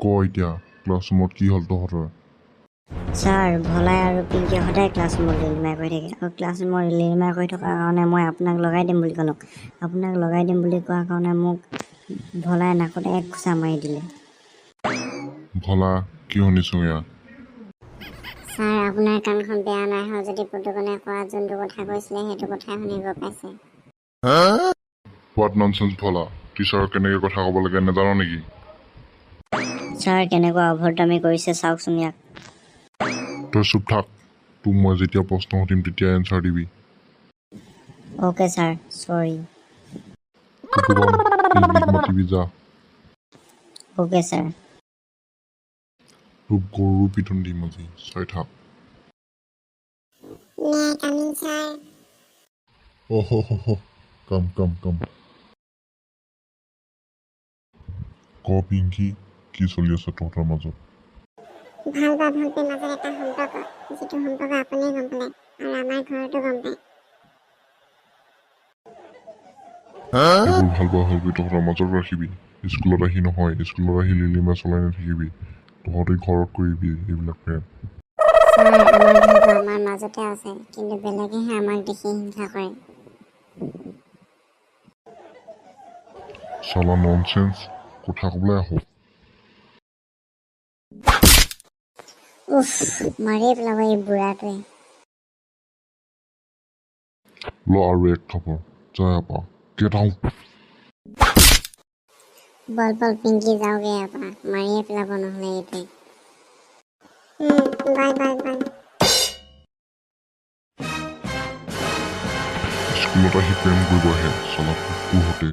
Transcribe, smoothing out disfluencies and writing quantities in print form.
ক এতিয়া, ক্লাছৰুমত কি হ'ল তহঁতৰ? ছাৰ, ভলাই আৰু পিংকিয়ে সদায় ক্লাছৰুমত লিলিমাই কৰি থাকে আৰু ক্লাছৰুমত লিলিমাই কৰি থকাৰ কাৰণে মই আপোনাক লগাই দিম বুলি ক'লোঁ। আপোনাক লগাই দিম বুলি কোৱাৰ কাৰণে মোক ভলাই নাকত এক ঘোচা মাৰি দিলে। ভলা, কি শুনিছোঁ এয়া? ছাৰ, আপোনাৰ কাণখন বেয়া নাই হোৱা যদি পুতুকণে কোৱা যোনটো কথা কৈছিলে সেইটো কথাই শুনিব পাইছে। What nonsense ভলা, টিচাৰক কেনেকৈ কথা ক'ব লাগে নাজান নেকি? ছাৰ, কেনেকুৱা অভদ্ৰামি কৰিছে চাওকচোন ইয়াক। তই চুপ থাক। তোক মই যেতিয়া প্ৰশ্ন সুধিম তেতিয়া এনচাৰ দিবি। অ'কে ছাৰ, চৰি। পুতুকণ, পিংকিক মাতিবি যা। Okay sir. তোক গৰু পিটন দিম আজি, চাই থাক। May I come in, sir? অহ হ, কাম কাম কাম। ক পিংকি, কি চলি আছে তহঁতৰ মাজত? ভাল বা ভণ্টিৰ মাজত এটা সম্পৰ্ক, যিটো সম্পৰ্ক আপুনিও গম পালে আৰু আমাৰ ঘৰতো গম পায়। এইবোৰ ভাল পোৱা ভালপোৱা তহঁতৰ মাজত ৰাখিবি, স্কুলত আহি নহয়। স্কুলত আহি লিলিমা চলাই নাথাকিবি। তহঁতে ঘৰত কৰিবি এইবিলাক প্ৰেম। ছাৰ, আমাৰ ভালপোৱা আমাৰ মাজতে আছে, কিন্তু বেলেগেহে আমাক দেখি হিংসা কৰে। চালা ননচেন্স, কথা ক'বলৈ আহ। উফ, মাৰিয়ে পেলাব এই বুঢ়াটোৱে। ল আৰু এক থাপৰ, যা ইয়াৰ পৰা, গেট আউট। বল বল পিংকি, যাওঁগে ইয়াৰ পৰা, মাৰিয়ে পেলাব নহ'লে এইটোৱে। Bye bye bye. স্কুলত আহি প্ৰেম কৰিব আহে চালা কুকুৰহঁতে।